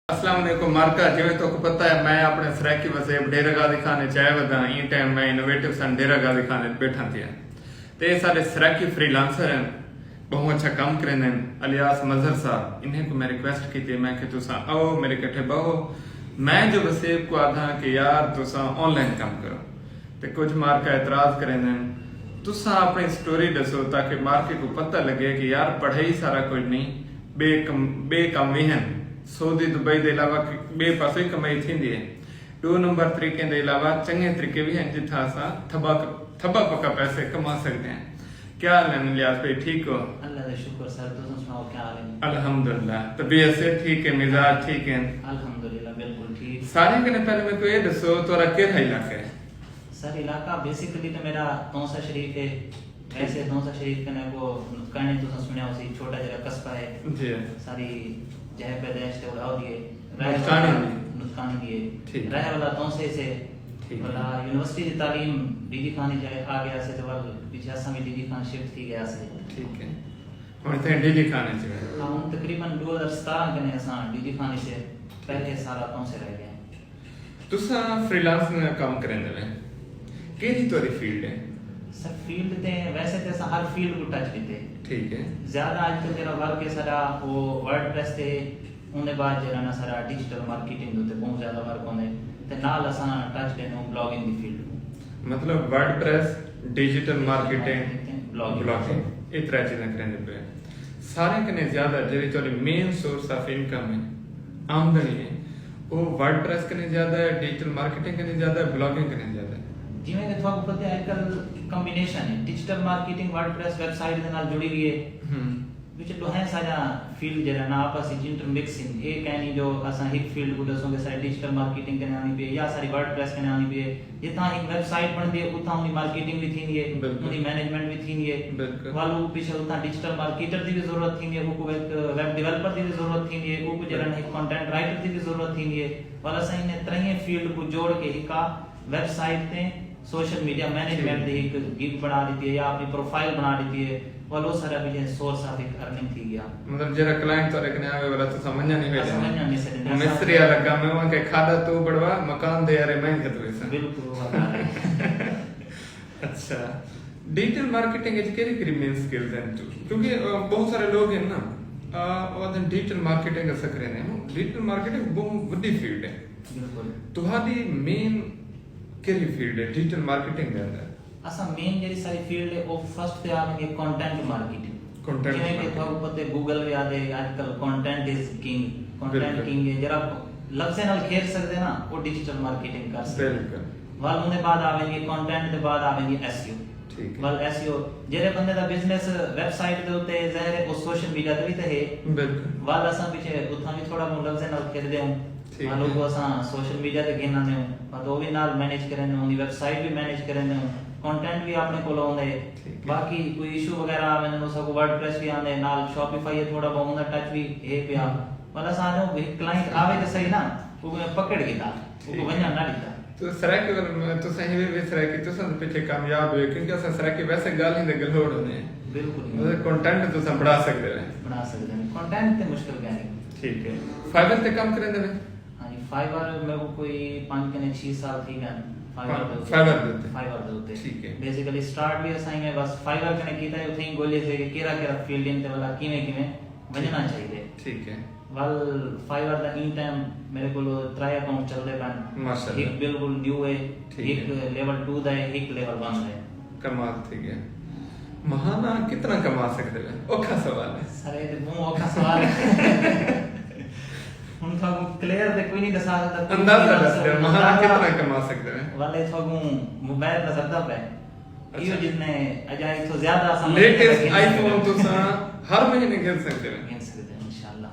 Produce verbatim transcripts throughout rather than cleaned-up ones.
السلام علیکم مارکا، جیویں تہاکوں پتہ ہے میں اپݨے سرائیکی وسیب ڈیرہ غازی خان اچ آئے وداں، ایں ٹائم میں انوویٹو سن ڈیرہ غازی خان اچ ٻیٹھاں تھیاں۔ تے اے ساݙے سرائیکی فری لانسر ہن، ٻہوں اچھا کم کریندے ہن۔ الیاس مظہر صاحب، انہیں کوں میں ریکویسٹ کیتی، میں کہ تساں آؤ میݙے کٹھے ٻہو، میں جو وسیب کوں آکھاں کہ یار تساں آن لائن کم کرو، تے کجھ مارکا اعتراض کریندے ہن۔ تساں اپݨی سٹوری ݙسو تاکہ مارکے کوں پتہ لڳے کہ یار پڑھائی سارا کجھ نئیں، ٻئے کم ٻئے کم وی ہن۔ سعودی دبئی دے علاوہ ٻئے پاسوں وی کمائی تھیندی ہے۔ ݙو نمبر طریقیں دے علاوہ چنڳے طریقے وی ہن جتھاں اساں تھبا تھبا پکا پیسے کما سڳدے ہیں۔ کیا حال ہن الیاس بھائی، ٹھیک ہو؟ اللہ دا شکر سر، تساں سناؤ کیا حال ہے؟ الحمدللہ، طبیعت صحت ٹھیک ہے، مزاج ٹھیک ہے؟ الحمدللہ بالکل ٹھیک۔ ساریں کنے پہلے میکوں اے ݙسو تہاݙا کیڑھا علاقہ ہے؟ سر علاقہ بیسیکلی تے میݙا تونسہ شریف ہے۔ ویسے تونسہ شریف کنے کو نتکانی تساں سنیا ہوسی، چھوٹا جیہڑا قصبہ ہے۔ جی۔ ساری جہہ پیدائش تے اڑاؤ دی ہے۔ رہے نتکانی والا دی۔ نتکانی دی ہے۔ ٹھیک۔ رہے والا تونسے سے۔ ٹھیک۔ والا یونیورسٹی دی تعلیم ڈی جی خان اچ آ گیا سے تے ول پچھے اساں وی ڈی جی خان شفٹ تھی گیا سے۔ ٹھیک ہے۔ ہݨ تھیں ڈی جی خان اچ وے۔ ہاں، ہݨ تقریبا ݙو ہزار ستارہ کنے اساں ڈی جی خان اچ سے، پہلے سارا تونسے رہ گئے۔ تساں فری لانس کم کریندے وے، کیڑھی تہاݙی فیلڈ ہے؟ سر فیلڈ تے ویسے تے اساں ہر فیلڈ کوں ٹچ کیتے۔ ٹھیک ہے۔ زیادہ اڄ کل جیڑھا ورک ہے ساݙا او ورڈ پریس تے، اوندے بعد جیڑھا نا ساݙا ڈیجیٹل مارکیٹنگ دے اتے ٻہوں زیادہ ورک ہوندے تے نال اساں ٹچ ݙیندے ہوں بلاگنگ دی فیلڈ کوں۔ مطلب WordPress, digital marketing, blogging, اے ترے چیزاں کریندے پئے۔ ساریں کنیں زیادہ جیڑھی تہاݙی مین سورس آف انکم ہے، آمدنی ہے، او ورڈ پریس کنیں زیادہ ہے، ڈیجیٹل مارکیٹنگ کنیں زیادہ ہے، بلاگنگ کنیں زیادہ ہے؟ جیویں کہ تہاکوں پتہ ہے اڄ کل کمبینیشن ہے، digital marketing WordPress website دے نال جڑی ہوئی ہے۔ ہم۔ وچ ݙوہیں ساݙیاں فیلڈ جیڑھا نا آپس وچ انٹر مکس ہن۔ اے کائنی جو اساں ہک فیلڈ کوں ݙسوں کہ ساݙی ڈیجیٹل مارکیٹنگ کنیں آندی پئی ہے یا ساݙی ورڈ پریس کنیں آندی پئی ہے۔ جتھاں ہک ویب سائٹ بݨدی ہے، اتھاں اوندی مارکیٹنگ وی تھیندی ہے، بالکل۔ اوندی مینجمنٹ وی تھیندی ہے۔ بالکل۔ ول او پچھے اتھاں ڈیجیٹل مارکیٹر دی وی ضرورت تھیندی ہے، اوکوں ہک ویب ڈیولپر دی وی ضرورت تھیندی ہے، اوکوں جیڑھا بالکل۔ ہک کانٹینٹ رائٹر دی وی ضرورت تھیندی ہے۔ ول اساں انہیں تریہیں فیلڈ کوں جوڑ کے ہک ویب سائٹ تے سوشل میڈیا مینجمنٹ ٹھیک۔ دی ہک گگ بݨا ݙتی ہے یا اپݨی پروفائل بݨا ݙتی ہے، ول او ساݙا پچھے سورس آف ہک ارننگ تھی ڳیا۔ مطلب جیڑھا کلائنٹ تہاݙے کنے آوے والا تساں ونڄݨ نی اساں ونڄݨ نی سڳدے۔ مستری والا کم ہے، اوہاں کے کھاݙا توں بݨوا، مکان دے آرے میں گھدویساں۔ بالکل اوہا ڳالھ ہے۔ اچھا، ڈیجیٹل مارکیٹنگ وچ کیڑھی کیڑھی مین سکلز ہن؟ کیونکہ ٻہوں سارے لوگ ہن نا، او آہدن ڈیجیٹل مارکیٹنگ اساں کریندے ہیں۔ ڈیجیٹل مارکیٹنگ ٻہوں وݙی فیلڈ ہے۔ بالکل۔ تہاݙی مین کیڑھی فیلڈ ہے ڈیجیٹل مارکیٹنگ دے اندر؟ اساں مین جیڑھی ساݙی فیلڈ ہے او فرسٹ تے آویندی ہے کانٹینٹ مارکیٹنگ۔ Content marketing. جیویں کہ تہاکوں پتہ ہے گوگل وی آہدے اڄ کل content is king, content king ہے، جیڑھا لفظیں نال کھیݙ سڳدے نا او ڈیجیٹل مارکیٹنگ کر سڳدے۔ بالکل۔ ول اوندے بعد آویندی ہے کانٹینٹ دے بعد آویندی ہے ایس ای او۔ ٹھیک ہے۔ ول ایس ای او جیڑھے بندے دا بزنس ویب سائٹ دے اتے ظاہر ہے او سوشل میڈیا تے وی تے ہے۔ بالکل۔ ول اساں پچھے اتھاں وی تھوڑا بہت لفظیں نال کھیݙدے ہوں۔ ول اوکوں اساں سوشل میڈیا تے گھن آندے ہوں، ول او وی نال مینیج کریندے ہوں، اوندی ویب سائٹ وی مینیج کریندے ہوں، کانٹینٹ وی اپݨے کولوں ہوندے۔ باقی کوئی ایشو وغیرہ آویندن، اساکوں ورڈ پریس وی آندے، نال شاپیفائی ہے، تھوڑا بہت اوندا ٹچ وی ہے پیا۔ ول اساں آہدے ہوں ہک کلائنٹ آوے تے صحیح نا، اوکوں میں پکڑ گھدا، اوکوں ونڄݨ نہ ݙتا۔ تو سرائیکی ول تساں ہیوے وے سرائیکی تساں تے پچھے کامیاب ہوئے، کیونکہ اساں سرائیکی ویسے ڳالھیں دے گلہوڑ ہوندے ہیں۔ بالکل۔ مطلب کانٹینٹ تساں بݨا سڳدے وے۔ بݨا سڳدے ہیں۔ کانٹینٹ تے مشکل کائنی۔ ٹھیک ہے۔ فائبر تے کم کریندے وے؟ ہاں جی، فائبر میکوں کوئی پنج کنے چھی سال تھی ڳئے ہن۔ فائبر دے اتے۔ فائبر دے اتے۔ فائبر دے اتے۔ ٹھیک ہے۔ بیسیکلی سٹارٹ وی اساں ایویں بس فائبر کنے کیتا ہے، اتھے ہی ڳولے سے کہ کیڑھا کیڑھا فیلڈ ہن تے ولا کیویں کیویں ونڄݨا چاہیدے۔ ٹھیک ہے۔ ول فائبر دا ایں ٹائم میݙے کول ترے اکاؤنٹ چلدے پن۔ ماشاءاللہ۔ ہک بالکل نیو ہے، ٹھیک ہے۔ ہک لیول ٹو دا ہے، ہک لیول ون دا ہے۔ کمال تھی ڳیا۔ ماہانہ کتنا کما سڳدے وے؟ اوکھا سوال ہے۔ سر، اے تے ٻہوں اوکھا سوال ہے۔ ہݨ تہاکوں کلیئر تے کوئی نہیں ݙسا سڳدا، کوئی اندازہ نہیں ݙس ݙیو، ماہانہ اندازہ کتنا کما سڳدے وے؟ والے تہاکوں موبائل نظر دا پئے۔ ایہو اچھا۔ جتنے اجائے اتھوں زیادہ اساں لیٹسٹ آئی فون تساں ہر مہینے گھن سڳدے ہو۔ گھن سڳدے ہو، انشاءاللہ۔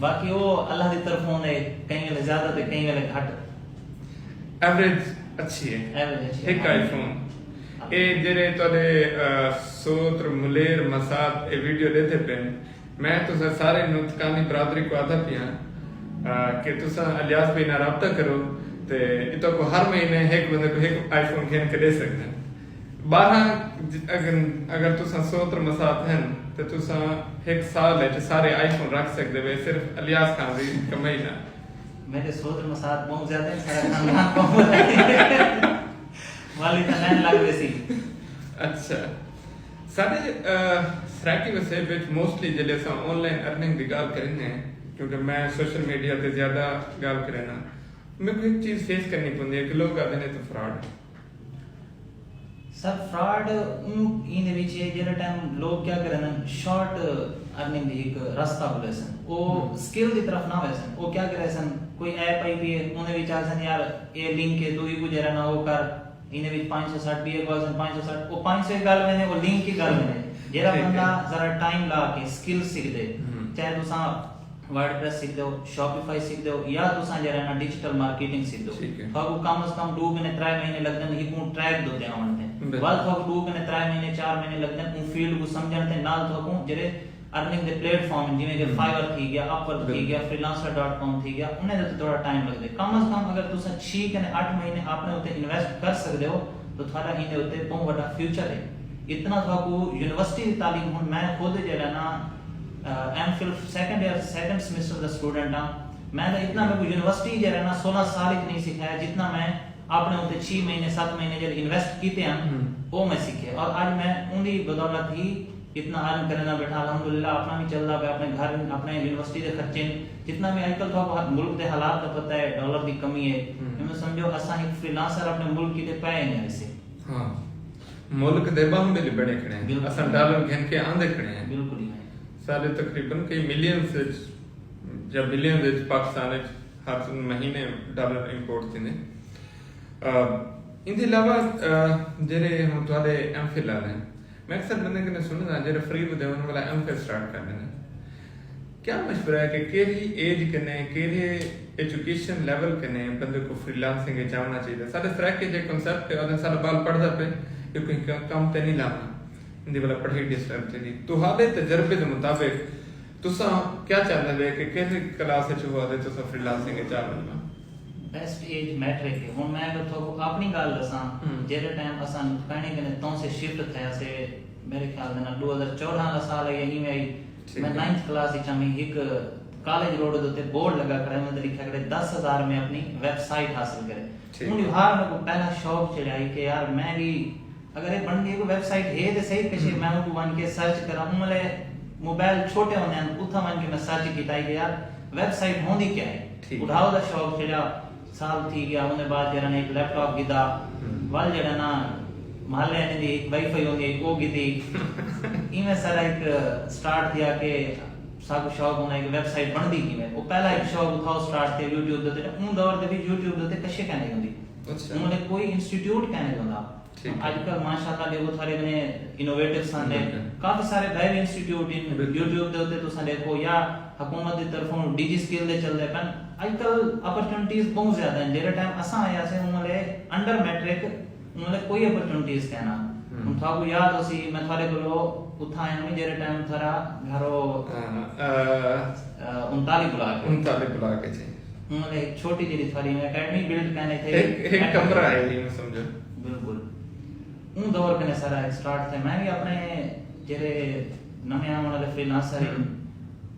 باقی او اللہ دی طرفوں دے کہیں ویلے زیادہ تے کہیں ویلے گھٹ۔ ایوریج اچھی ہے۔ ایوریج اچھی ہے۔ ہک آئی فون۔ ہاں۔ اے جیڑھے تہاݙے، آ، سوتر، ملیر، مسات اے ویڈیو ݙیہدے پئن، میں تساں سارے نطقانی برادری کوں آہدا پیاں، آ، کہ تساں الیاس بھائی نال رابطہ کرو تے اتھاں کوں ہر مہینے ہک بندے کوں ہک آئی فون گھن کے ݙے سڳدن۔ ٻارہاں ج-، اگر، اگر تساں سوتر مسات ہن تے تساں ہک سال اچ سارے آئی فون رکھ سڳدے وے صرف الیاس خان دی کمائی نال۔ میرے سوز مسات بہت زیادہ ہیں، سارا خاندان بہت زیادہ ہے۔ والی تو لائن لگ ویسی۔ اچھا، سارے سرائیکی وسیب وچ موسٹلی جلے اساں آن لائن ارننگ دی ڳالھ کریندے ہیں، کیونکہ میں سوشل میڈیا تے زیادہ ڳالھ کرینا، میکوں ایک چیز فیس کرنی پوندی ہے کہ لوگ آدھے نے تو فراڈ۔ سر، فراڈ اوں ایندے وچ ہے، جیڑھا ٹائم لوگ کیا کرن، شارٹ ارننگ دی ایک رستہ بھلے سن، او سکل دی طرف نہ ویسن، او کیا کرے سن، کوئی ایپ آئی پی ہے، اوندے وچ آکھسن یار اے لنک ہے، تو ایکوں جیڑھا نا او کر، ایندے وچ پنج سو سٹھ بی اے کال سن، پنج سو سٹھ، او پنج سو ہی گل ویندے، او لنک ہی گل ویندے۔ جیڑھا بندہ ذرا ٹائم لا کے سکل سکھدے، چاہے تساں ورڈ پریس سکھدے ہو، شاپیفائی سکھدے ہو، یا تساں جیڑھا نا ڈیجیٹل مارکیٹنگ سکھدے ہو، تھاکوں کم از کم ڈو کنے ترے مہینے لگدن ہکوں ٹریک دے اتے آوݨ تے، ول تھاکوں ڈو کنے ترے مہینے، چار مہینے لگدن اوں فیلڈ کوں سمجھݨ تے، نال تھاکوں جیڑھے ارننگ دے پلیٹ فارم جیویں کہ فائیور تھی گیا، اپورک تھی گیا، فری لانسر ڈاٹ کام تھی گیا، انہیں دے اتے تھوڑا ٹائم لگدے۔ کم از کم اگر تساں چھی کنے اٹھ مہینے اپݨے اتے انویسٹ کر سکدے ہو تو تھاڈا ایندے اتے بہوں وڈا فیوچر ہے۔ اتنا تھاکوں یونیورسٹی دی تعلیم، ہن میں خود جیڑھا نا M Phil second year second semester دا سٹوڈنٹ ہاں، میں تاں اتنا میکوں یونیورسٹی جیڑھا نا سولہ سال اچ نہیں سکھایا جتنا میں اپݨے اتے چھی مہینے ست مہینے جیڑھے انویسٹ کیتے ہن، او میں سکھے، اور اج میں اوندی بدولت ہی اتنا ارن کریندا بیٹھاں۔ الحمدللہ اپݨا وی چلدا پئے، اپݨے گھر، اپݨے یونیورسٹی دے خرچے، جتنا وی اج کل تھاکوں ملک دے حالات دا پتہ ہے، ڈالر دی کمی ہے، ایویں سمجھو اساں ہک فری لانسر اپݨے ملک کیتے پئے ہی نہیں ویسے۔ ہاں، ملک دے ٻاہوں ٻلے بݨے کھڑے ہیں، اساں ڈالر گھن کے آندے کھڑے ہیں۔ بالکل ہی۔ سارے تقریباً کئی ملینز وچ یا بلینز وچ پاکستان وچ ہر مہینے ڈالر امپورٹ تھیندے۔ ایندے علاوہ جیڑھے ہن تہاݙے ایم فل والے ہیں، میں اکثر بندے کنے سݨدا جیڑھے فریب دے انہاں والا ایم فل سٹارٹ کر ݙیندے، کیا مشورہ ہے کہ کیڑھی ایج کنے، کیڑھے ایجوکیشن لیول کنے بندے کوں فری لانسنگ اچ آوݨا چاہیدا؟ ساݙے سرائیکی اچ ہک کنسیپٹ ہے، آہدن ساݙا ٻال پڑھدا پئے، ایکوں کہیں کم تے نہیں لاوݨا، ایندی ولا پڑھائی ڈسٹرب تھیندی۔ تہاݙے تجربے دے مطابق تساں کیا چاہندے وے کہ کیڑھی کلاس اچ ہوا تے تساں فری لانسنگ اچ آ ونڄو؟ بیسٹ ایج میٹرک ہے۔ ہݨ میں اگر تھوکوں اپݨی ڳالھ ݙساں، جیڑھے ٹائم اساں کائنی کنے توں سے شفٹ تھیا سے، میرے خیال دے نال ݙو ہزار چوݙاں دا سال ہے یا ایویں آئی، میں نائنتھ کلاس اچ ہمی، ہک کالج روڈ دے اتے بورڈ لڳا کھڑا ہے، اوں تے لکھیا کھڑے دس ہزار میں اپنی ویب سائٹ حاصل کرے۔ اوں ݙیہاڑ میکوں پہلا شوق چڑھیا ہئی کہ یار میں وی اگر اے بݨدی ہے کوئی ویب سائٹ ہے تے صحیح کچھے، میں اونکوں ونڄ کے سرچ کراں۔ اوں ویلے موبائل چھوٹے ہوندے ہن، اتھاں ونڄ کے میں سرچ کیتا ہئی کہ یار ویب سائٹ ہوندی کیا ہے؟ ٻڈھاؤ دا شوق چڑھیا، سال تھی ڳیا، اوندے بعد جیڑھا نا ہک لیپ ٹاپ گھدا، ول جیڑھا نا محلے آلیاں دی ہک وائی فائی ہوندی ہئی، او گھدی۔ ایویں سارا ہک سٹارٹ تھیا کہ ساکوں شوق ہوندا ہئی کہ ویب سائٹ بݨدی کیویں۔ او پہلا ہک شوق اتھاؤ سٹارٹ تھیا یوٹیوب دے اتے، اوں دور دے وچ یوٹیوب دے اتے کچھے کائنی ہوندی، اوں ویلے کوئی انسٹیٹیوٹ کائنی ہوندا۔ اڄ کل ماشاءاللہ ݙیکھو تھاݙے کنے انوویٹو سن ݙے، کافی سارے ٻئے وی انسٹیٹیوٹ ہن، یوٹیوب دے اتے تساں ݙیکھو یا حکومت دی طرفوں ڈیجی سکل دے چلدے پن۔ اڄ کل اپرچونیٹیز ٻہوں زیادہ ہن۔ جیڑھے ٹائم اساں آئے ہاسے اوں ویلے انڈر میٹرک، اوں ویلے کوئی اپرچونیٹیز کائنا۔ ہݨ تھاکوں یاد ہوسی میں تھاݙے کولو اتھاں آیا ہم جیڑھے ٹائم تھاݙا گھر او انتالیہ بلاک ہے۔ انتالیہ بلاک ہے جی۔ اوں ویلے ہک چھوٹی جیڑھی تھوڑی اکیڈمی بلڈ کائنے تھے، ہک کمرہ ہے جی، میں سمجھو۔ بالکل۔ اوں دور کنے سارا ہک سٹارٹ تھے۔ میں وی اپݨے جیڑھے نویں آوݨ والے فری لانسر ہن،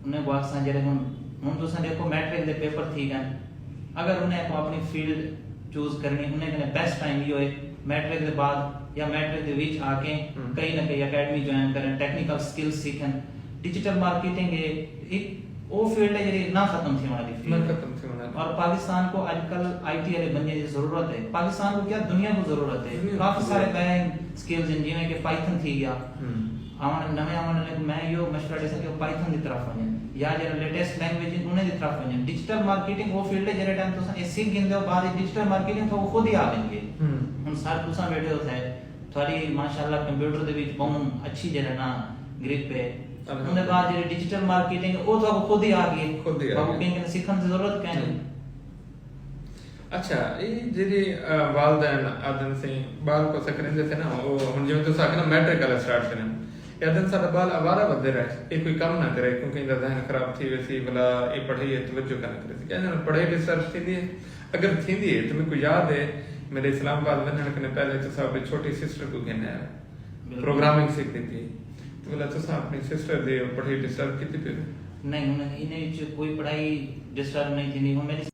انہیں کوں آکھساں جیڑھے ہن، ہن تساں ݙیکھو میٹرک دے پیپر تھی ڳئن، اگر انہیں کوں اپݨی فیلڈ چوز کرݨی، انہیں کنے بیسٹ ٹائم ایہو ہے میٹرک دے بعد یا میٹرک دے وچ آ کے کہیں نہ کہیں اکیڈمی جوائن کرن، ٹیکنیکل سکلز سیکھن۔ ڈیجیٹل مارکیٹنگ ہے ہک او فیلڈ ہے جیڑھی نہ ختم تھیوݨ والی فیلڈ ہے۔ نہ ختم تھیوݨ والی۔ اور پاکستان کوں اڄ کل آئی ٹی والے بندیاں دی ضرورت ہے۔ پاکستان کوں کیا، دنیا کوں ضرورت ہے۔ دنیا کوں ضرورت ہے۔ کافی سارے ٻئے سکلز ہن، جیویں کہ پائتھن تھی ڳیا۔ آوݨ، نویں آوݨ والے کوں میں ایہو مشورہ ݙیساں کہ او پائتھن دی طرف ونڄن، یا جیڑھا لیٹسٹ لینگویج ہن انہیں دی طرف ونڄن۔ ڈیجیٹل مارکیٹنگ او فیلڈ ہے جیڑھے ٹائم تساں اے سکھ گھندے ہو، بعد وچ ڈیجیٹل مارکیٹنگ تھاکوں خود ہی آ ویندی ہے۔ ہݨ سر تساں ٻیٹھے ہو تھے، تھوڑی ماشاءاللہ کمپیوٹر دے وچ ٻہوں اچھی جیڑھا نا گرپ ہے۔ اوندے بعد جیڑھی ڈیجیٹل مارکیٹنگ ہے، او تھاکوں خود ہی آ ڳئی ہے۔ خود ہی آ ڳئی۔ تھاکوں کہیں کنے سکھݨ دی ضرورت کائنی۔ اچھا، اے جیڑھے والدین آہدن سئیں ٻال کوں اساں کریندے سے نا، او ہݨ جیویں تساں آکھیا نا میٹرک والا سٹارٹ کرن، اے آہدن ساݙا ٻال آوارہ ودے رہے، اے کوئی کم نہ کرے کیونکہ ایندا ذہن خراب تھی ویسی، ولا اے پڑھائی اچ توجہ کائنی کریسی۔ کیا جاݨاں پڑھائی ڈسٹرب تھیندی ہے؟ اگر تھیندی ہے تاں میکوں یاد ہے میݙے اسلام آباد ونڄݨ کنے پہلے تساں اپݨی چھوٹی سسٹر کوں گھن آئے ہو، پروگرامنگ سکھ ݙتی، تاں ولا تساں اپݨی سسٹر دی پڑھائی ڈسٹرب کیتی پئی؟ نہیں، ہݨ انہیں وچ کوئی پڑھائی ڈسٹرب نہیں تھیندی۔ ہݨ میݙی